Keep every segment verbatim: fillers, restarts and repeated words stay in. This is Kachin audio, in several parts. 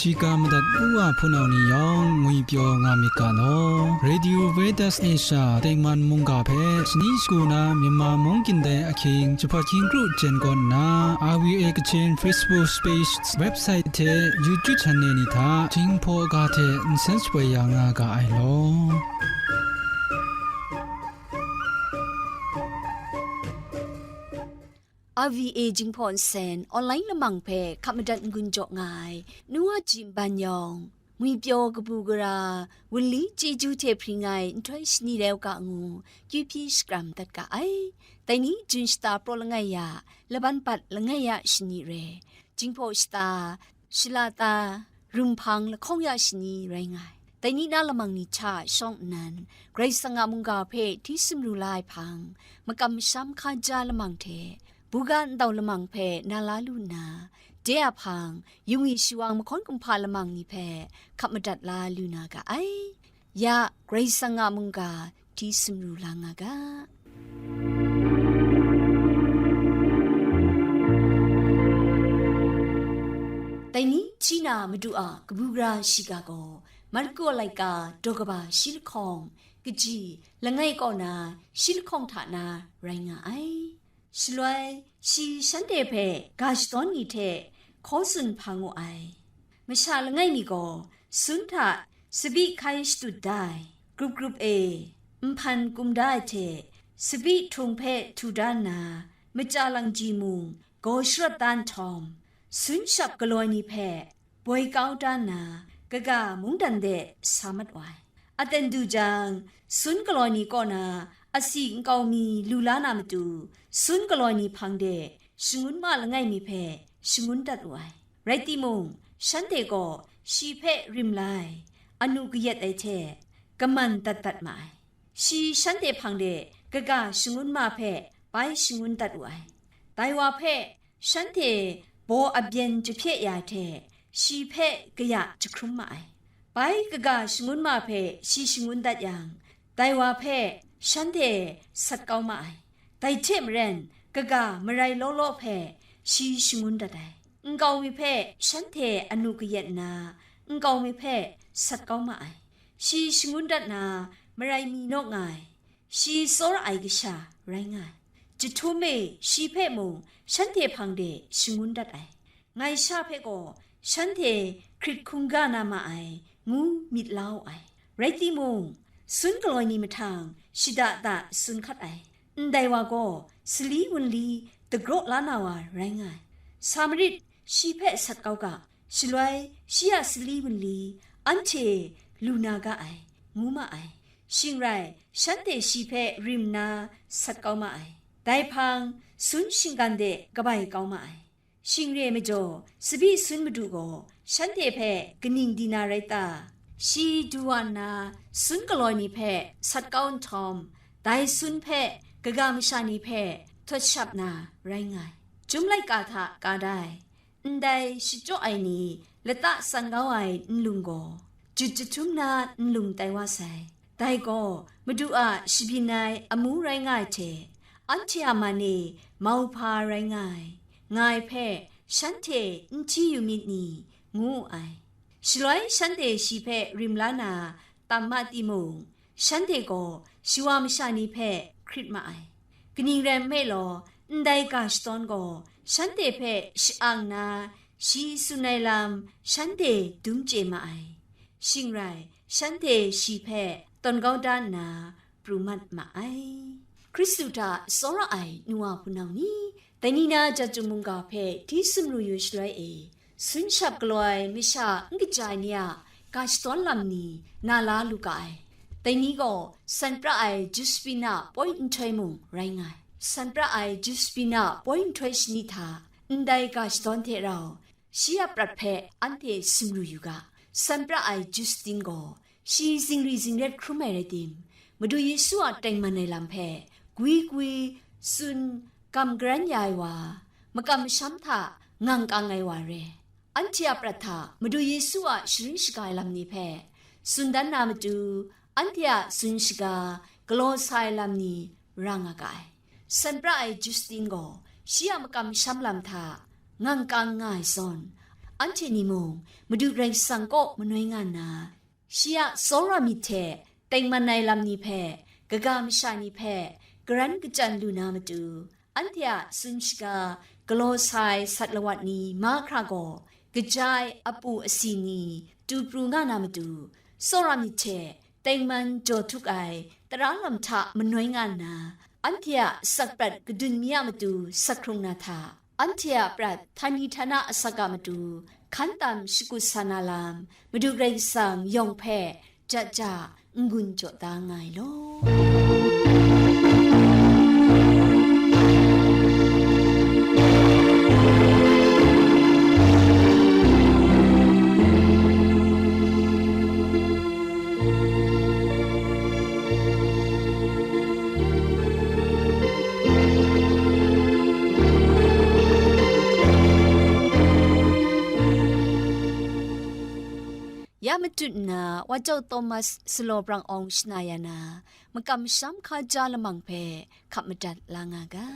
Shiga madat u wa hpunau ni yawng ngwipyaw nga myit ga law. Radio Veritas Asia tengman mungga hpe shani shagu na Myanmar mung gindai ahkying jahpat hkying kru jen kawn nna, R V A Kachin Facebook page, website hte YouTube channel ni hta Jinghpaw ga hte nsen shapoi ya nga ga ai law. R V A Jinghpaw Nsen online lamang hpe hkap madat n-gun jaw nga ai nu wa jim ban yawng, ngwipyaw kabu gara, wunli chyeju hte hpring ai nhtoi shani rau ga ngu, kyu hpyi shakram dat ga ai. Dai ni Jun shata praw langai ya, laban pat langai ya shani re, Jinghpaw shata, shalata, rumhpang lahkawng ya shani rai nga ai. Dai ni na lamang ni hta shawng nnan, Karai Kasang a mungga hpe hti sumru la ai hpang, makam masham hkaja lamang hte, buga ndau lamang hpe na la lu nna, de a hpang, yung i shiwang mahkawn kumhpa lamang ni hpe hkap madat la lu na ga ai. Ya, Karai Kasang a mungga hti sumru la nga ga. Dai ni hti na Madu a kabu gara shiga gaw, Marko laika daw kaba shi lahkawng, kaji langai kaw na shi lahkawng hta na rai nga ai. Shaloi shi shanhte hpe ga shadawn ni hte hkaw tsun hpang wu ai. Masha langai mi gaw sun hta tsabyi hkai shatut da ai, grup grup e nhpan kum da ai hte, tsabyi htung hpe htu da nna, maja langji mung gaw sharawt da nhtawm, sun shap galoi ni hpe boi kau da nna, kaga mungdan de sa mat wa ai. Aten du jang, sun galoi ni kaw na asi nkau mi lu la na matu, sun galoi ni hpang de shangun ma langai mi hpe shangun dat wu ai. Rai timung, shanhte gaw shi hpe rim la ai, anu kayat ai hte, kaman dat dat ma ai. Shi shanhte hpang de kaga shangun ma hpe bai shangun dat wu ai. Dai wa hpe shanhte baw abyen jahpye ya hte, shi hpe kaya jahkrum ma ai. Bai kaga shangun ma hpe shi shangun dat yang, dai wa hpe shanhte sat kau ma ai. Dai hte maren, kaga marai law law hpe shi shangun dat ai. Nkau mi hpe shanhte anu kayat nna, nkau mi hpe sat kau ma ai. Shi shangun dat na, marai mi naw nga ai. Shi tsawra ai kasha rai nga ai. Jahtum e shi hpe mung shanhte hpang de shangun dat ai. Ngai sha hpe gaw shanhte hkrit hkungga na ma ai, ngu myit la wu ai. Rai timung, sun galoi ni mahtang shada da tsun hkat ai. Ndai wa gaw sali wunli dagraw la na wa rai nga ai. Samarit shi hpe sat kau ga, shaloi shi a sali wunli anhte lu na ga ai, ngu ma ai. Shing rai, shanhte shi hpe rim nna sat kau ma ai. Dai hpang, sun shinggan de kabai kau ma ai. Shing re majaw, tsabyi sun madu gaw shanhte hpe kaning di na rai ta? Shi du wa nna, sun galoi ni hpe sat kau nhtawm, dai sun hpe kaga masha ni hpe htawt shap na rai nga ai. Chyum laika hta ka da ai. Ndai shachyaw ai ni lata san kau ai nlung gaw, jut jahtum na nlung tai wa sai. Dai gaw Madu a shabyin ai amu rai nga ai hte, anhte a man e mauhpa rai nga ai, nga ai hpe shanhte n hti yu myit ni, ngu wu ai. Shaloi shanhte shi hpe rim la na tam ma timung, shanhte gaw shawa masha ni hpe hkrit ma ai. Kaning rai nme law, ndai ga shadawn gaw shanhte hpe sha-ang nna, shi tsun ai lam shanhte dum chye ma ai. Shing rai, shanhte shi hpe tawn kau da nna, pru mat ma ai. Hkristu hta tsawra ai nu wa hpunau ni, dai ni na Jahtum mungga hpe hti sumru yu shaloi e, sun shap galaw ai masha n kaja ai ni a ga shadawn lam ni na la lu ga ai. Dai ni gaw san pra ai Josephine a poi nhtoi mung rai nga ai. San pra ai Josephine a poi nhtoi shani hta ndai ga shadawn hte rau, shi a prat hpe anhte sumru yu ga. San pra ai Justin gaw shi zingri zingret hkrum ai rai tim, Madu Yesu a tengman ai lam hpe gwi gwi tsun gam garan ya ai wa, makam masham hta ngang kang ai wa re. Anhte a prat hta Madu Yesu a sharin shaga ai lam ni hpe tsun dan na matu, anhte a tsun shaga galaw sa ai lam ni ra nga ga ai. San pra ai Justin gaw shi a makam masham lam hta ngang kang nga ai zawn, anhte ni mung Madu Karai Kasang kaw manoi nga nna, shi a tsawra myit hte tengman ai lam ni hpe, kaga masha ni hpe garan kachyan lu na matu, anhte a tsun shaga galaw sa ai sat lawat ni mahkra gaw, kaja ai apu asi ni tu pru nga na matu, tsawra myit hte tengman jaw htuk ai tara lam hta manoi nga nna, anhte a asak prat kadun mi a matu sak hkrung na hta, anhte a prat htani htana asak a matu hkan tam shakut sa na lam, Madu Karai Kasang yawng hpe ja ja n-gun jaw da nga ai law. Ya matut nna, Wa Jau Thomas Salaw Brang Awng shana ya na, makam masham hkaja lamang hpe hkap madat la nga ga.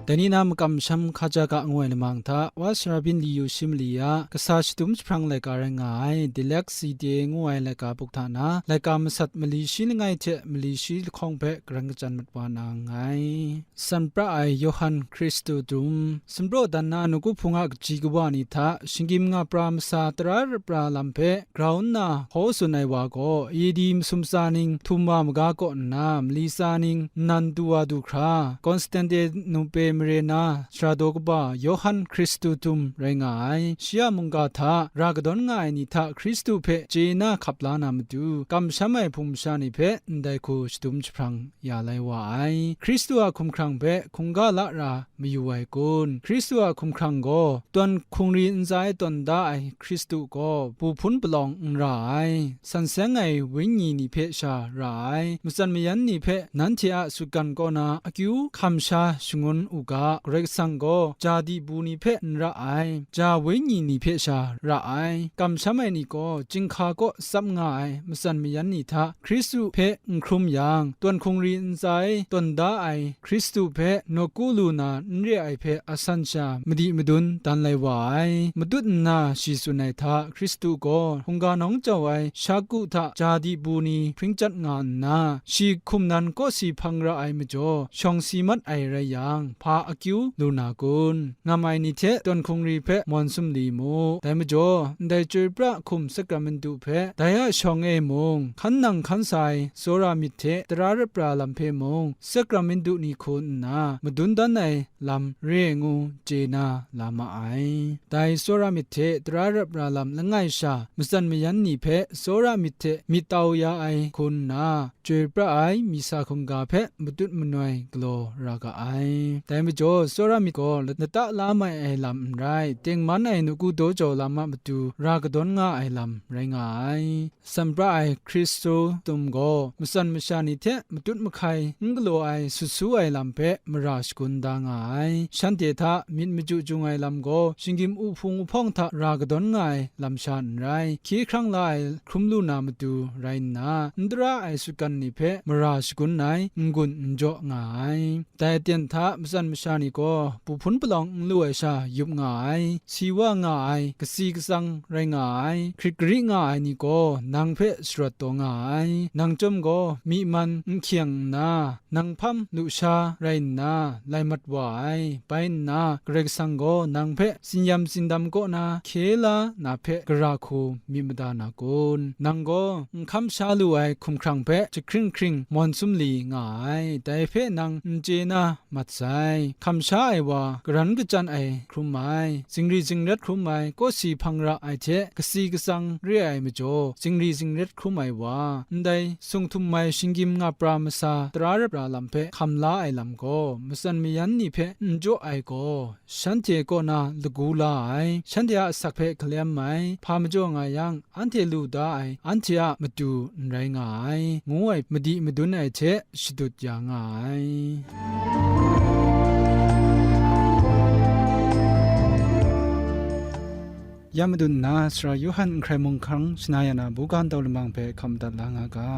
Dai ni na makam masham hkaja ga ngu ai lamang hta, Wa Sarabin Li Yu Shi Mali a kasa shadum jahprang laika rai nga ai, Dyslexic ngu ai laika buk hta na, laika masat mali shi langai hte mali shi lahkawng hpe karan kachyan mat wa na nngai. San pra ai Yawhan Hkristu dum, sumpraw dan na nawku hpung a kaji kawa ni hta, shinggyim nga pra masa tara rap ra lam hpe grau nna hkaw tsun ai wa gaw, A D masum tsa ning htum wa maga kaw nna, mali tsa ning nnan du wa du hkra, Konstantinople mare na sara daw kaba Yawhan Hkristu dum rai nga ai. Shi a mungga hta ra kadawn nga ai ni hta Hkristu hpe chye na hkap la na matu, kamsham ai hpung masha ni hpe ndai hku shadum jahprang ya lai wa ai. Hkristu a hkumhkrang hpe hkungga la ra mayu ai kun? Hkristu a hkumhkrang gaw tawn hkungri ntsa e tawn da ai Hkristu gaw, bu hpun palawng n ra ai, san seng ai wenyi ni hpe sha ra ai, matsan mayan ni hpe nanhte a sutgan kaw na akyu hkam sha shangun u ga, Karai Kasang gaw ja di bu ni hpe n ra ai, ja wenyi ni hpe sha ra ai, kamsham ai ni gaw chyinghka kaw tsap nga ai matsan mayan ni hta Hkristu hpe n hkrum yang, tawn hkungri ntsa e tawn da ai Hkristu hpe nawku lu na n re ai hpe asan sha madi madun dan lai wa ai. Matut nna shi tsun ai hta, Hkristu gaw hkungga nawng jau ai shaku hta ja di bu ni hpring chyat nga nna, shi hkum nan kawsi hpang ra ai majaw, shawng si mat ai rai yang, hpa akyu lu na kun? Ngam ai ni hte tawn hkungri hpe mawn sumli mu. Dai majaw, ndai chyoi pra hkum sakramentu hpe dai a shawng e mung, hkan nang hkan sa ai tsawra myit hte tara rap ra lam hpe mung, sakramentu ni hku nna madun dan ai lam re ai ngu chye na la ma ai. Dai tsawra myit hte tara rap ra lam langai sha, matsan mayan ni hpe tsawra myit hte myit tau ya ai hku nna, chyoi pra ai misa hkungga hpe matut manoi galaw ra ga ai. Dai majaw, tsawra myit gaw lata la mai ai lam n rai, tengman ai nawku daw jau lam a matu ra kadawn nga ai lam rai nga ai. San pra ai Hkristu dum gaw matsan masha ni hte matut mahkai n galaw ai sut su ai lam hpe mara shagun da nga ai. Shanhte hta myit machyu jung ai lam gaw shinggyim uhpung uhpawng hta ra kadawn nga ai lam sha n rai, hkye hkrang la ai hkrum lu na matu rai nna, n tara ai sutgan ni hpe mara shagun ai n-gun n jaw nga ai. Dai aten hta matsan masha ni gaw bu hpun palawng n lu ai sha yup nga ai, si wa nga ai, kasi katsang rai nga ai, hkrit gari nga ai ni gaw nang hpe sharawt taw nga ai. Nang chyawm gaw myi man n hkyeng nna, nang hpam lusha rai nna lai mat wa ai. Bai nna, Karai Kasang gaw nang hpe tsinyam tsindam kaw na hkye la na hpe gara hku myit mada na kun? Nang gaw n hkam sha lu ai hkumhkrang hpe jahkring hkring mawn sumli nga ai. Dai hpe nang n chye na mat sai. Hkam sha ai wa, karan kachyan ai hkrum ai, zingri zingrat hkrum ai, kawsi hpang ra ai hte kasi katsang re ai majaw, zingri zingrat hkrum ai wa, ndai sung htum ai shinggyim nga pra masa tara rap ra lam hpe hkam la ai lam gaw, matsan mayan ni hpe n jaw ai gaw, shanhte kaw na lagu la ai, shanhte a asak hpe hkalem ai, hpa majaw nga yang, anhte lu da ai, anhte a matu n rai nga ai, ngu ai madi madun ai hte shadut ya nga ai. Ya madun nna, Sara Yawhan n hkrai mung hkang shana ya na buga ntau lamang hpe hkam madat la nga ga.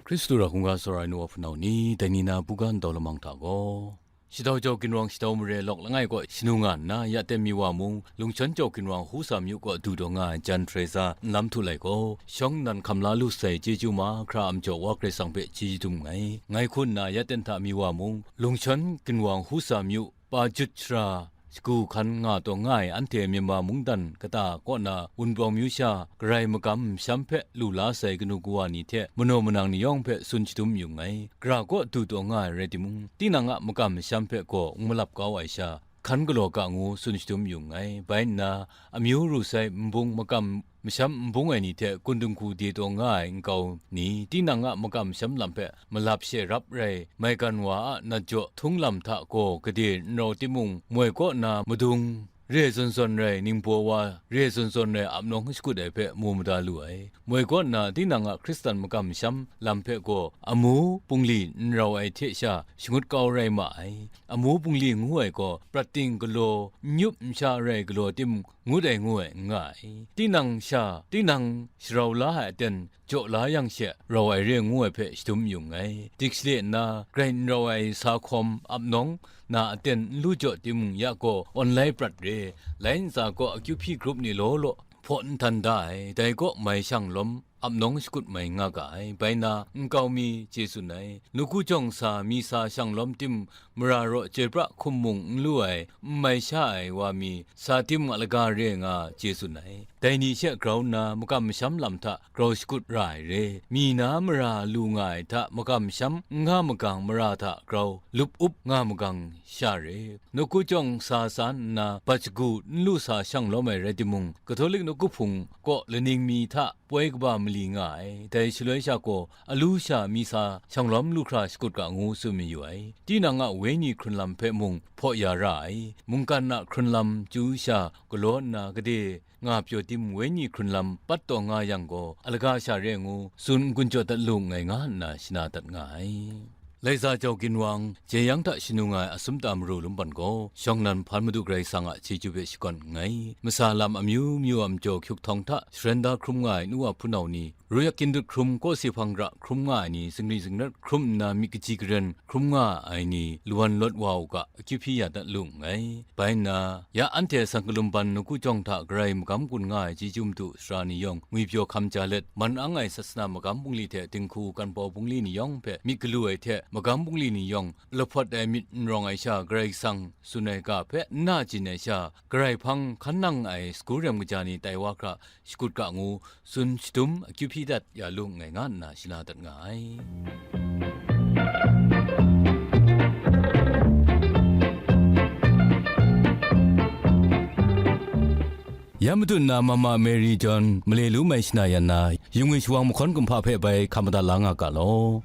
Hkristu ra hkungga tsawra ai nu wa hpunau ni, dai ni na buga ntau lamang hta gaw, Shadau jau ginwang shadau mare lawk langai kaw shanu nga nna, ya ten mi wa mung, lungshawn jau ginwang hku sa myu kaw du taw nga ai jan hprai sa nlam htu lai gaw, shawng nnan hkam la lu sai chyeju mahkra a majaw Wa Karai Kasang hpe chyeju dum nngai. Ngai hku nna ya ten hta mi wa mung, lungshawn ginwang hku sa myu, pa jut shara, shagu hkan nga taw nga ai anhte Myanmar mungdan kata kaw na Wunpawng myu sha garai magam masham hpe lu la sai kanu kawa ni hte manaw manang ni yawng hpe tsun shadum yu nngai. Gara kaw du taw nga ai rai timung, tinang a magam masham hpe gaw n malap kau ai sha, hkan galaw ga ngu tsun shadum yu nngai. Bai nna, amyu ru sai nbung magam masham nbung ai ni hte kun dinghku de taw nga ai nkau ni, tinang a magam masham lam hpe malap she rap rai, maigan wa a nat jaw htung lam hta gaw gade n rau timung, moi kaw na madung re zawn zawn rai, ningbaw wa re zawn zawn rai ap nawng shakut ai hpe mu mada lu ai. Moi kaw nna tinang a Hkristan magam masham lam hpe gaw amu bungli n rau ai hte sha shangut kau rai ma ai. Amu bungli ngu ai gaw prat ting galaw, n yup n sha rai galaw tim ngut ai ngu ai n nga ai. Tinang sha, tinang sharau la ai aten jaw la yang she rau ai re ngu ai hpe shadum yu nngai. Dik shale nna, grai n rau ai sa hkawm ap nawng na aten n lu jaw timung, ya gaw awn lai prat re, lai ntsa gaw akyu hpyi grup ni law law hpaw n htan da ai, dai kaw mai shang lawm ap nawng shakut mai nga ga ai. Bai na, nkau mi chye tsun ai, nawku jawng sa mi sa shang lawm tim, mara raw chyoi pra hkum mung n lu ai, n mai sha ai wa mi, sa tim a laga re nga chye tsun ai. Dai ni she grau nna, magam masham lam hta grau shakut ra ai re. Mi na mara lu nga ai hta magam masham n nga magang mara hta grau lup up nga magang sha re. Nawku jawng sa san nna, bat shagu n lu sa shang lawm ai rai timung, Katolik nawku hpung kaw laning mi hta poi kaba mali nga ai. Dai shaloi sha gaw, alu sha mi sa shang lawm lu hkra shakut ga ngu tsun mayu ai. Tinang a wenyi hkrun lam hpe mung hpaw ya ra ai. Mungkan a hkrun lam chyu sha galaw nna gade nga pyaw tim, wenyi hkrun lam pat taw nga yang gaw, alaga sha re ngu tsun n-gun jaw dat lu nngai nga nna shana dat nga ai. Laiza jau ginwang, jeyang hta shanu nga ai asum ta maru lumpan gaw, shawng nnan hpan Madu Karai Kasang a chyeju hpe shakawn nngai. Masa lam amyu myu a majaw hkyuk htawng hta sharen da hkrum nga ai nu wa hpunau ni, Ruyak Kindut hkrum, Kawse Hpang ra hkrum nga ai ni, zingri zingrat hkrum nna myit kaji karen hkrum nga ai ni, lawan lawt wa u ga, akyu hpyi ya dat lu nngai. Bai nna, ya anhte sang kalum ban nawku jawng hta garai magam gun nga ai chyeju madu sara ni yawng ngwipyaw hkam ja let, man ang ai sasana magam bungli hte dinghku ganbau bungli ni yawng hpe myit galu ai hte, magam bungli ni yawng lahpawt ai myit n rawng ai sha, Karai Kasang tsun ai ga hpe n na jin ai sha, garai hpang hkan nang ai sagu rem kaja ni tai wa hkra shakut ga ngu, tsun shadum akyu hpyi dat ya lu nngai nga nna shana dat nga ai. Ya madu nna Mama Mary John male lu mai shana yan na, yungwi shawang mahkawn kumhpa hpe bai hkam madat la nga ga law.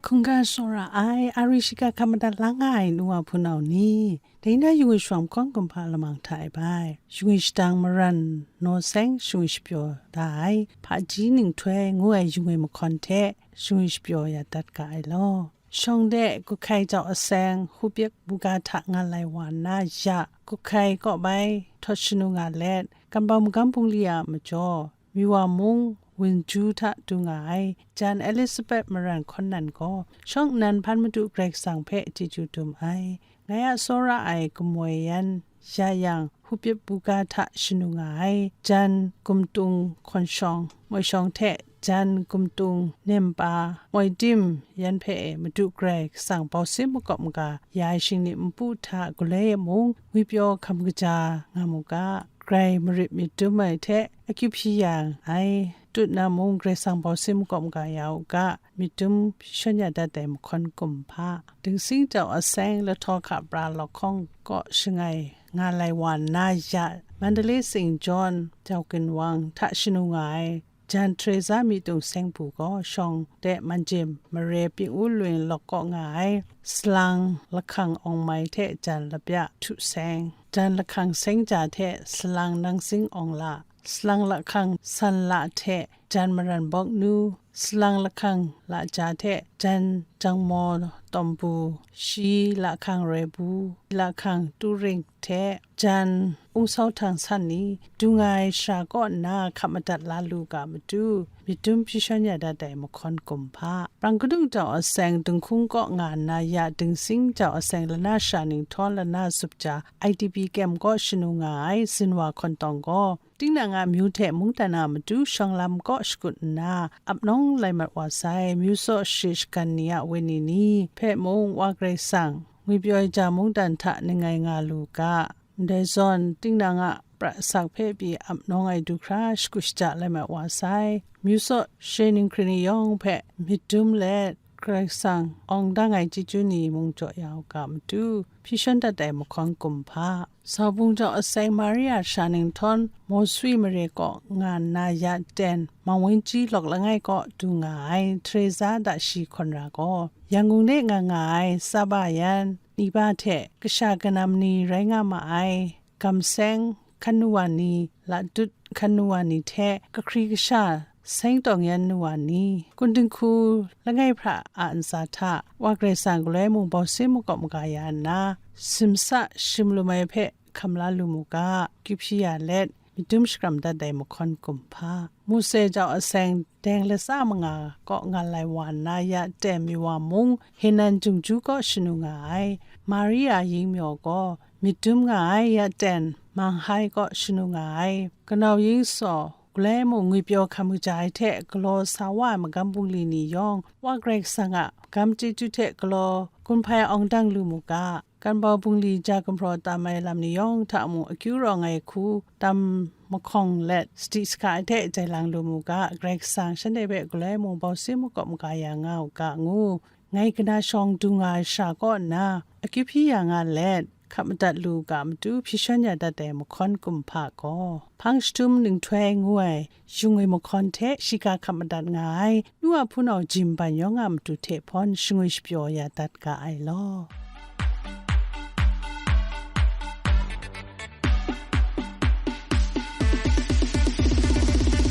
Hkungga tsawra ai, ari shiga hkam madat la nga ai nu wa hpunau ni, dai na yungwi shawang mahkawn kumhpa lamang hta e bai, yungwi shadang maran naw seng shingwi shapyaw da ai, hpaji ninghtoi ngu ai yungwi mahkawn hte shingwi shapyaw ya dat ga ai law. Shawng de, Kuhkai jau aseng, Hupyek buga hta nga lai wa nna ya, Kuhkai kaw bai htawt shanu nga let, Kambau magam bungli a majaw, Miwa mung, Wunju hta du nga ai, jan Elizabeth maran hkawn nan gaw, shawng nnan hpan Madu Karai Kasang hpe chyeju dum ai. Ngai a tsawra ai kamoi yan, ya yang, Hupyip buga hta shanu nga ai, jan Gumtung Hkawnshawng, moi shawng hte jan Gumtung Nempa, moi dim yan hpe e Madu Karai Kasang bau sim makawp maga ya ai shingni npu hta galoi e mung, ngwipyaw hkam kaja nga mu ga, grai marit myit dum ai hte akyu hpyi ya ai, tut na mung Karai Kasang bau sim makawp maga ya u ga, myit dum shawn ya dat ai mahkawn kumhpa. Dingsing jau aseng lahtaw hka pra lahkawng kaw shangai nga lai wa nna ya, Mandalay Saint John jau ginwang hta shanu nga ai, Jan Teresa Myitung Seng Pru gaw shawng de Manjim mare Ping-u Lawng lawk kaw nga ai, salang lahkang awng mai hte jan lapya htu seng, jan lahkang seng ja hte salang nangsing awng la, salang lahkang san la hte jan maran bawk nu, salang lahkang laja hte jan jangmaw tawm bu, shi lahkang roi bu, lahkang turing hte jan ungsau htang san ni du nga ai shara kaw nna hkap madat la lu ga matu, myit dum hpyi shawn ya dat ai mahkawn kumhpa, Prang kadung jau aseng Dinghkung kaw nga nna ya Dingsing jau aseng lana shara ninghtawng lana zup ja I D P kem kaw shanu nga ai Zinwa Hkawn Tawng gaw, tinang a myu hte mungdan a matu shawng lam kaw shakut nna, ap nawng lai mat wa sai, myu tsaw share shagan ni a wenyi ni hpe mung Wa Karai Kasang ngwi pyaw ai ja mungdan hta ning ngai nga lu ga. Ndai zawn, tinang a pra asak hpe pyi ap nawng ai du hkra shakut shaja lai mat wa sai, myu tsaw share ninghkring ni yawng hpe myit dum let, Karai Kasang awng dang ai chyeju ni mung jaw ya u ga matu, hpyi shawn dat ai mahkawn kumhpa, Saubung jau aseng Maria shara ninghtawng Mawswi mare kaw nga nna ya ten Mang Wenji lawk langai kaw du nga ai Teresa Dashi Hkawn Ra gaw, Yangon de nga nga ai Saba yan, Niba hte kasha kanam ni rai nga ma ai, Gamseng hkan nu wa ni, Latut hkan nu wa ni hte kahkri kasha seng tawng yan nu wa ni, kun dinghku langai hpra a ntsa hta Wa Karai Kasang galoi mung bau sin makawp maga ya nna, simsa shim lum ai hpe hkam la lu mu ga, kyu hpyi ya let, myit dum shakram dat ai mahkawn kumhpa, Mose jau aseng deng latsa manga kaw nga lai wa nna ya ten Miwa mung Henan jungju kaw shanu nga ai, Maria Yingmyaw gaw myit dum nga ai, ya ten Manghai kaw shanu nga ai, kanau yingsaw galai mung ngwipyaw hkam kaja ai hte galaw sa wa ai magam bungli ni yawng, Wa Karai Kasang a gam chyeju hte galaw gun hpai awng dang lu mu ga, Kan bau bungli ja gumhpraw tam ai lam ni yawng hta mung akyu rawng ai hku tam mahkawng let, sadi saka ai hte jai lang lu mu ga, Karai Kasang shanhte hpe galoi mung bau sin makawp maga ya nga u ga ngu, ngai kana shawng du nga ai shara kaw nna akyu hpyi ya nga let, hkap madat lu u ga matu hpyi shawn ya dat ai mahkawn kumhpa gaw, Hpang Shadum Ninghtoi ngu ai, shingwi mahkawn hte shiga hkap madat nga ai, nu a hpunau Jim Ban yawng a matu hte hpawn shingwi shapyaw ya dat ga ai law.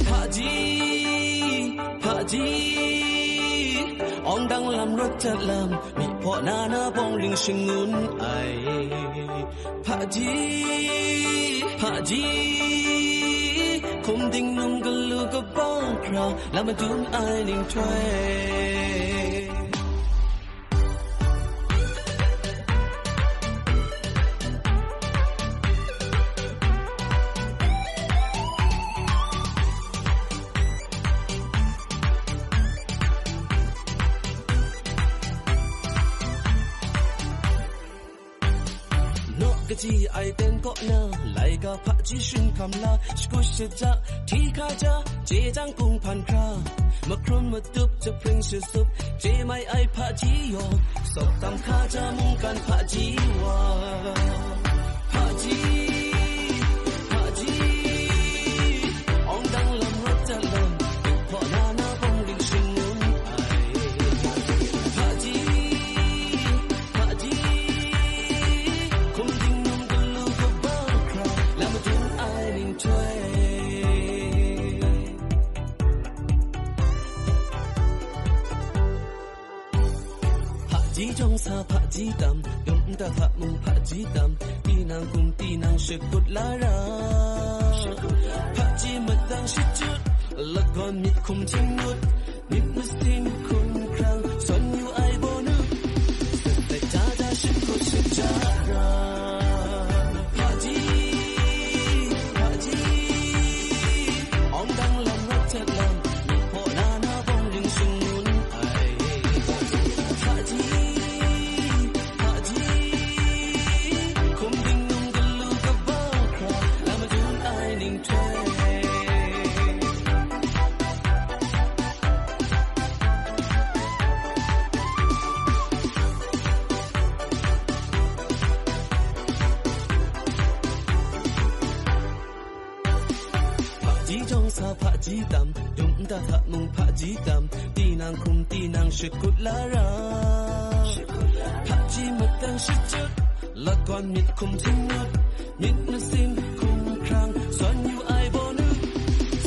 Hpaji, hpaji, awng dang lam rawt jat lam, myi hpaw na na bawng ring shangun ai. Hpaji, hpaji, hkum ding num galu kaba hkra, lam madun ai ninghtoi. Naw kaji ai ten kaw na, laika hpaji shun hkam la, shakut shaja, hti hkaja, je jang kung hpan hkra, mahkrum matup jahpring shasup, je mai ai hpaji yaw, sawk tam hkaja mungkan hpaji wa. Hpaji, hpaji, awng dang lam rawt jat lam, hpaw na na bawng ring shangun ai. Hpaji, hpaji, hkum ding num galu kaba hkra, lam madun ai ninghtoi. Hpaji jawng sa hpaji tam, dum nta hta mung hpaji tam, tinang kum tinang shakut la ra. Hpaji matang shachut, lagawn myit hkum hting ngut, myit masin hkum hkrang, sawn yu ai baw nu, sat sat ja ja shakut shaja ra. Hpaji, hpaji, awng dang lam rawt jat lam, myi hpaw na na bawng ring shangun ai. Hpaji, hpaji, hkum ding num galu kaba hkra, lam madun ai ninghtoi. Ji jawng sa hpaji tam, dum nta hta mung hpaji tam, tinang hkum tinang shakut la ra. Hpaji matang shachyut, lakwan myit hkum htingnut, myit masin hkum hkrang, sawn yu ai baw nu.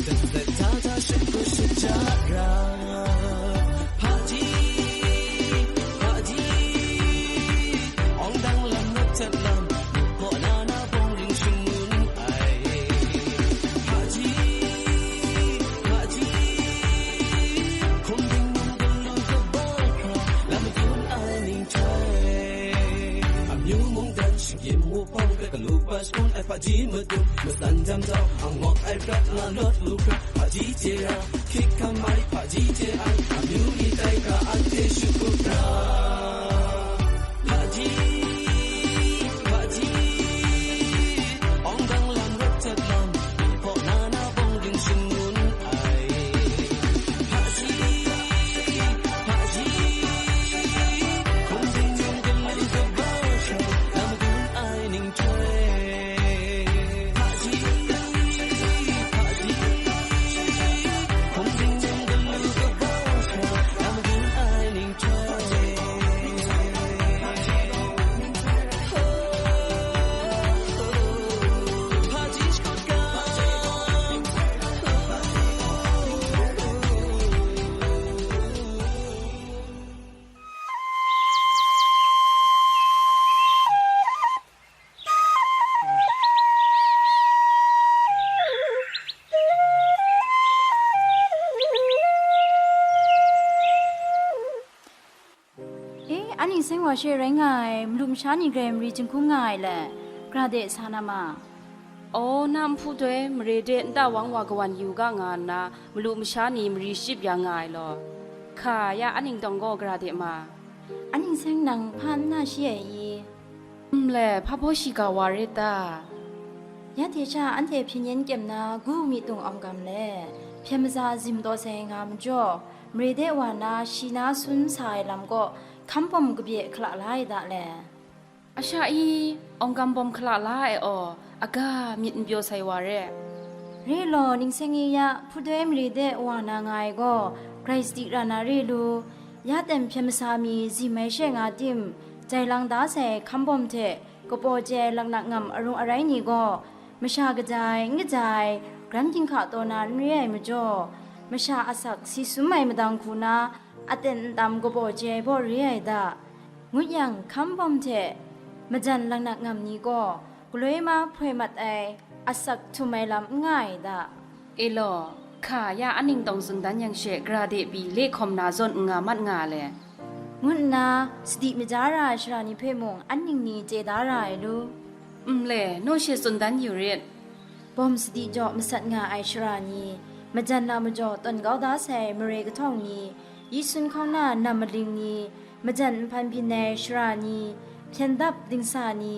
Sat sat hta hta shakut shaja ra. Hpaji, hpaji, awng dang lam, rawt cat lam, kaw na na bawng ring shangun ai. Hpaji, hpaji, hkum ding nang galu kabau hkra, lam dun ai ning hte. Amyu mungdan shinggyim wupawng hpe galu bat shagun ai hpaji madun, matsan jam jau, angawk ai prat nga lawt lu hkra, hpaji hte ra, hkyit hkam ai hpaji hte ai, amyu ni tai hkra anhte shakut ra. Hpaji, hpaji, awng dang lam, rawt cat lam, hpaw na na bawng ring shangun ai. Hpaji, hpaji, hkum ding nang galu kabau hkra, lam dun ai ning hte. Hpaji, hpaji, hkum ding nang galu kabau hkra, lam dun ai ning hte. E, a ning seng wa she rai nga ai, malu masha ni grai mari jinghkung nga ai le, gara de sa na ma? Aw, na nhpu doi mare de nta wang wa kawan yu ga nga nna, malu masha ni mari shachyip ya nga ai law, hka ya a ning tawng gaw gara de ma? A ning seng nang hpa n na shi ai i? Nle, hpa baw shiga wa rit ta? Ya hte sha anhte hpyen yen kyem na gu myi tung awng gam le, hpyen maza zim taw sai nga majaw, mare de wa na shi na sun sa ai lam kaw hkam bawm kabye hkala la ai da le. A sha i, awng gam bawm hkala la ai aw, aga myit n pyaw sai wa re. Re law, ning seng e ya, hpudoi mare de wa na nga ai gaw, grai sadi ra na re lu, ya ten hpyen masa mi zim ai she nga tim, jai lang da sai hkam bawm hte, kapaw chye ai laknak ngam arung arai ni gaw, masha kaja ai, n kaja ai, garam ginhka taw na n re ai majaw, masha asak si sum ai madang hku na, aten ntam kapaw chye ai baw re ai da, ngut yang, hkam bawm hte majan laknak ngam ni gaw, galoi ma hpoi mat ai, asak htum ai lam n nga ai da. E law, hka ya a ning tawng tsun dan yang she, gara de pyi le hkawm na zawn n nga mat nga le, ngu nna sadi maja ra ai shara ni hpe mung an ning ni chye da ra ai lu? Nle, naw she tsun dan yu rit. Bawm sadi jaw masat nga ai shara ni, majan na majaw tawn kau da sai mare kahtawng ni, yi sun hkauna nam maling ni, majan nhpan byin ai shara ni, hpyen dap dingsa ni,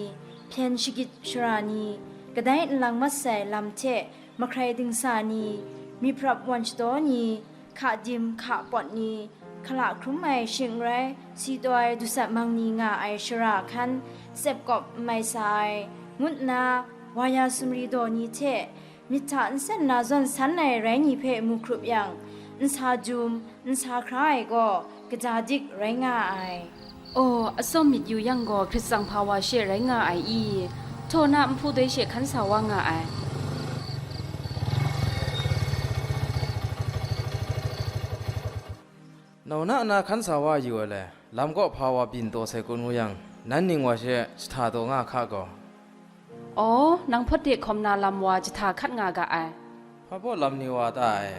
hpyen shagit shara ni, kadai nlang mat sai lam hte mahkrai dingsa ni, myi prap wan shadaw ni, hka dim hka pawt ni, hkala hkrum ai shing n rai, si taw ai dusat mang ni nga ai shara hkan, tsep kawp n mai sa ai, ngut nna, wa ya sumri daw ni hte, myit hta nsen na zawn san ai rai ni hpe mu hkrup yang, nsa jum, nsa hkra ai gaw, kaja dik rai nga ai. Aw, atsawm myit yu yang gaw, hkrit tsang hpa wa she rai nga ai i? Htaw na nhpu doi she hkan sa wa nga ai. Nau na na hkan sa wa yu ai le, lam kaw hpa wa byin taw sai kun ngu yang, nan ning wa she jahta taw nga hka gaw. Aw, nang hpawt de hkawm na lam wa jahta hkat nga ga ai. Hpa baw lam ni wa ta ai?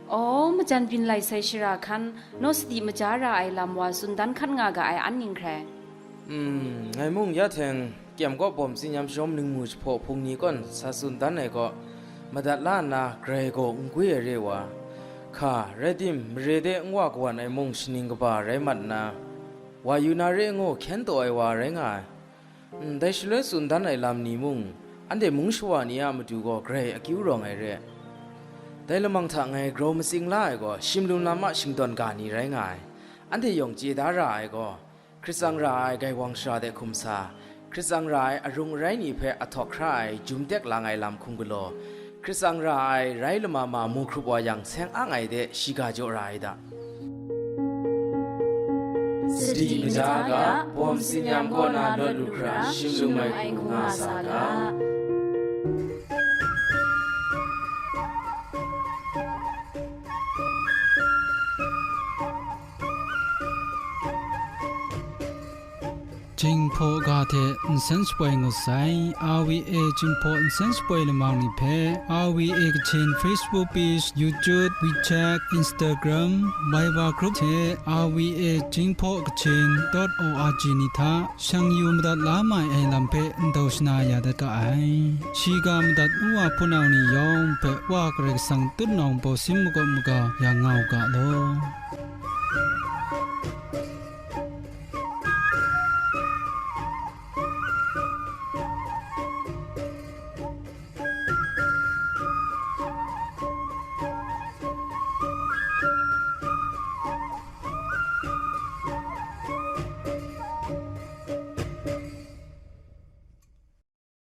Aw, majan byin lai sai shara hkan, naw sadi maja ra ai lam wa tsun dan hkat nga ga ai an ning hkrai. Mm, ngai mung ya hteng kyem kaw bawm tsinyam sharawm ningmu jahpaw hpung ni kawn sa tsun dan ai kaw, madat la nna grai gaw n gwi ai re wa, hka, rai tim, mare de n wa kawan ai mung shaning kaba rai mat nna, wa yu na re ngu hkyen taw ai wa rai nga ai. Ndai shaloi tsun dan ai lam ni mung, anhte mung shawa ni a matu gaw grai akyu rawng ai re. Dai lamang hta ngai grau matsing la ai gaw, shimlum lam a shingdawn ga ni rai nga ai. Anhte yawng chye da ra ai gaw, hkrit tsang ra ai gaiwang shara de hkum sa, hkrit tsang ra ai arung arai ni hpe ahtawk hkra ai jum tek lang ai lam hkum galaw, Katsang ra ai rai lama ma mu hkrup wa yang, seng ang ai de shiga jaw ra ai da. Sadi kaja ga, bawm tsinyam kaw na lawt lu hkra, shing lung ai hku nga sa ga. Jinghpaw ga hte nsen shapoi ngut sai. R V A Jinghpaw nsen shapoi lamang ni hpe R V A Kachin Facebook page, YouTube, WeChat, Instagram, Viber group hte R V A Jinghpaw Kachin dot O R G ni hta shang yu madat la mai ai lam hpe ndau shana ya dat ga ai. Shiga madat nu wa hpunau ni yawng hpe Wa Karai Kasang tutnawng baw sin makawp maga yang nga u ga law.